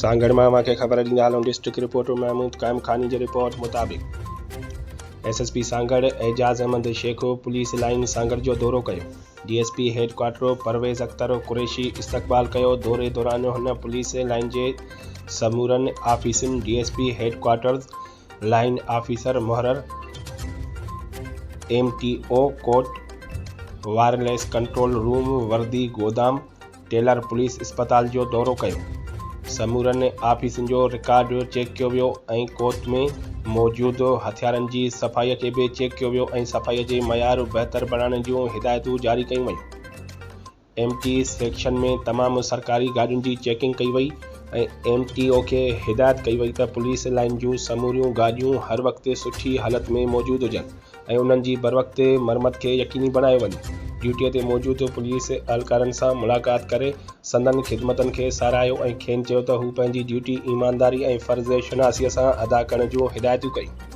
سانگهڙ مان اوهان کي خبر ڏيندا هلون ڊسٽرڪٽ رپورٽر محمود قائم خاني جي رپورٽ مطابق S S P Sanghar Ejaz Ahmed Shaikh police line Sanghar جو دورو ڪيو D S P headquarter Parvez Akhtar Qureshi استقبال ڪيو دوري دوران هن پوليس لائين جي سمورن آفيسن D S P headquarters line officer محرر M T O court wireless control room وردي گودام ٽيلر پوليس اسپتال جو دورو ڪيو. سمورن آفيسن جو رڪارڊ چيڪ ڪيو ويو ۽ ڪورٽ ۾ موجود هٿيارن جي صفائي کي به چيڪ ڪيو ويو ۽ صفائي جي معيار بهتر بڻائڻ جون هدايتون جاري ڪيون ويون. ايم ٽي سيڪشن ۾ تمام سرڪاري گاڏين جي چيڪنگ ڪئي وئي ۽ ايم ٽي او کي هدايت ڪئي وئي ته پوليس لائين جون سموريون گاڏيون هر وقت سٺي حالت ۾ موجود هجن. ۽ انهن جي بروقت مرمت کي يقيني بڻايو وڃي. ڊيوٽي تي موجود پوليس اهلڪارن سان ملاقات ڪري سندن خدمتن کي ساراهيو ۽ کين چيو ته هو پنهنجي ڊيوٽي ايمانداري ۽ فرض شناسي سان ادا ڪرڻ جون هدايتون ڪيون.